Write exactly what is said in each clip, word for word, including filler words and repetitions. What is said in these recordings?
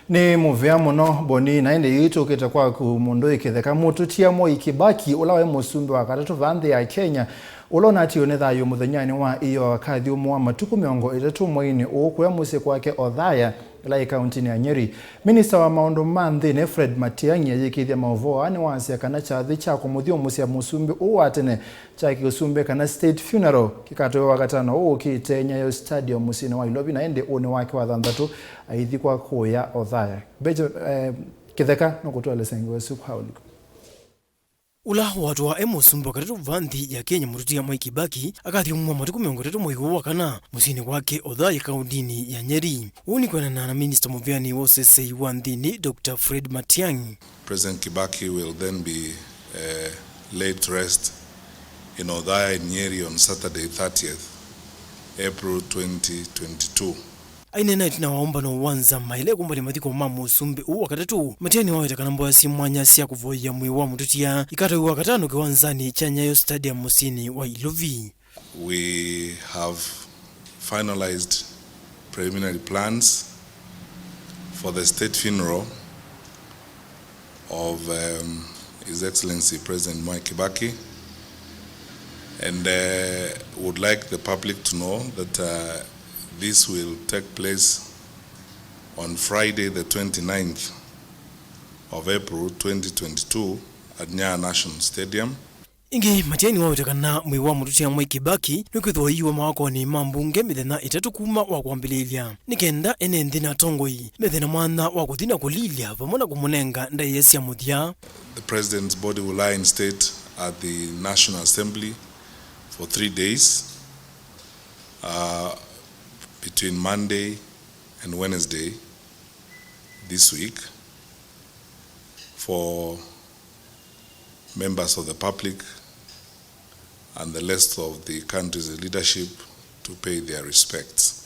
Nĩ mũvea mũno, Boni, na ĩndĩ yu tũkĩte kwaku mũndũ ĩ kĩtheka. Mũtũtia Mwai Kĩbaki, ũla waĩ mũsumbĩ wa katatũ vaa nthĩ ya Kenya, ũla ũnatiwe nĩ thayũ mũthenyanĩ wa ĩyoo, akathyũmũa matukũ mĩongo ĩtatũ mweinĩ ũũ kũya mũsyĩ kwake Othaya, ĩla ĩ kauntinĩ ya Nyeri. Minista wa maũndũ ma nthĩnĩ, Fred Matiang'i, ayĩkĩĩthya maũvoo aa nĩwasya kana kyathĩ kya kũmũthyũmũsya mũsumbĩ ũũ wa tene kya kĩũsumbĩ, kana state funeral, kĩkatũĩwa Wakatano ũũ ũkĩte Nyayo Stadium mũsyĩnĩ wa Ilovi, na ĩndĩ ũnĩ wake wa thanthatũ aithikwa kũya Othaya. Bejo, eh, Kĩtheka nũkũtũelesya ngewa ĩsu kwa ũliku. Ũla watwawa e mũsumbĩ wa katatũ vaa nthĩ ya Kenya, Mũtũtia Mwai Kĩbaki, akathyũmũa matukũ mĩongo ĩtatũ mwei ũũ wa kana mũsyĩnĩ wake Othaya, kauntinĩ ya Nyeri. Ũu nĩ kwĩanana na minista mũvĩanĩ wa ũseseĩ wa nthĩnĩ, Doctor Fred Matiang'i. President Kibaki will then be, uh, laid to rest in Othaya in Nyeri on Saturday, thirtieth April twenty twenty-two. Aineena ĩtina wa ũmbano wa nzama ĩla ĩkũmbanĩa mathiko ma mũsumbĩ ũũ wa katatũ, Matiang'i nĩwaweta kana mboya syĩ mwanya sya kũvoyea mwĩĩ wa mũtũtia ikatũĩwa Wakatano kĩwanzanĩ kya Nyayo Stadium mũsyĩnĩ wa Ilovi. We have finalized preliminary plans for the state funeral of, um, His Excellency President Mwai Kibaki, and, uh, would like the public to know that, uh, this will take place on Friday, the twenty-ninth of April twenty twenty-two, at Nyayo National Stadium. Ĩngĩ, Matiang'i nĩwaweta kana mwĩĩ wa mũtũtia Mwai Kibaki nĩkwĩthĩwa ũiiwa mawakonĩ ma mbunge mĩthenya ĩtatũ kuma wa kwambĩlĩĩlya, nĩ kenda ene nthĩ na atongoi methe na mwanya wa kũthi na kũlilya vamwe na kũmũnenga ndaĩa sya mũthya. The President's body will lie in state at the National Assembly for three days, uh, between Monday and Wednesday this week, for members of the public and the rest of the country's leadership to pay their respects.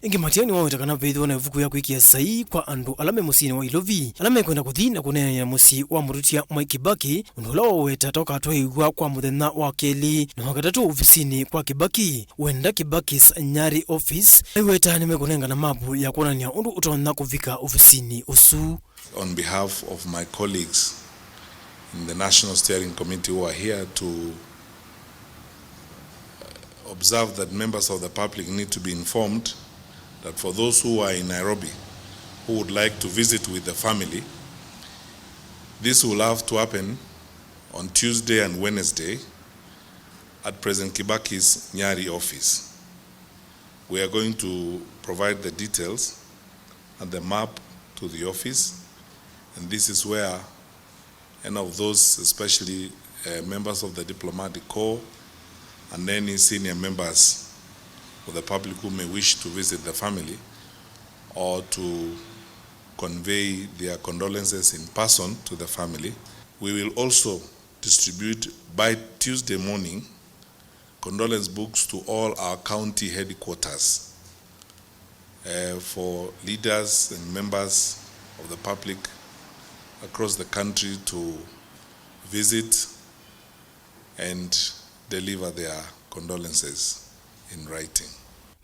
Ĩngĩ, Matiang'i nĩwaweta kana veĩthĩwa na ĩvuku ya kwĩkĩa saii kwa andũ ala me mũsyĩnĩ wa Ilovi ala mekwenda kũthi na kũneenany'a na mũsyĩ wa mũtũtia Mwai Kibaki, ũndũ ũla waweta ta ũkatwaĩw'a kwa mũthenya wa kelĩ na wa katatũ ovisinĩ kwa Kibaki, wenda Kibaki's Nyeri office. Aiweta nĩmekũnengana mavu ya kwonany'a ũndũ ũtonya kũvika ovisinĩ ũsu. On behalf of my colleagues in the National Steering Committee who are here to observe that members of the public need to be informed that for those who are in Nairobi who would like to visit with the family, this will have to happen on Tuesday and Wednesday at President Kibaki's Nyeri office. We are going to provide the details and the map to the office, and this is where any of those, especially, uh, members of the diplomatic corps and any senior members of the public who may wish to visit the family or to convey their condolences in person to the family. We will also distribute by Tuesday morning condolence books to all our county headquarters, uh, for leaders and members of the public across the country to visit and deliver their condolences in writing.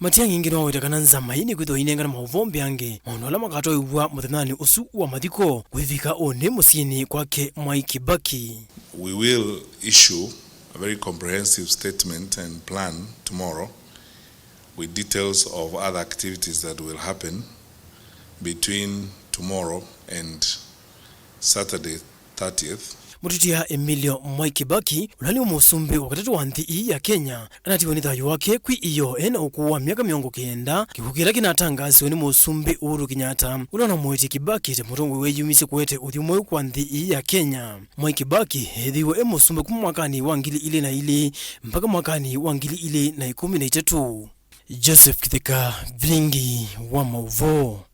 Matiang'i ĩngĩ nĩwaweta kana nzama ii nĩkwĩthĩwa inengana maũvoo mbeange maũndũ ala makatwaĩw'a mũthenyanĩ ũsu wa mathiko, kwĩvika ũnĩ mũsyĩnĩ kwake Mwai Kibaki. We will issue a very comprehensive statement and plan tomorrow with details of other activities that will happen between tomorrow and Saturday, thirtieth. Mũtũtia Emilio Mwai Kibaki, ũla nĩ mũsumbĩ wa katatũ wa nthĩ ii ya Kenya, anatiwe nĩ thayũ wake kwĩ ĩyoo ena ũkũũ wa myaka mĩongo kenda, kĩkw'ũ kĩla kĩnatangaasiwe nĩ mũsumbĩ Uhuru Kenyatta, ũla ũnamũetie Kibaki ta mũtongoi weyumisye kũete ũthyũ mweũ kwa nthĩ ii ya Kenya. Mwai Kibaki ethĩiwe e mũsumbĩ kuma mwakanĩ wa ngili ilĩ na ilĩ mpaka mwakanĩ wa ngili ilĩ na ĩkũmi na itatũ. Joseph Kĩtheka, Vilingi wa Maũvoo.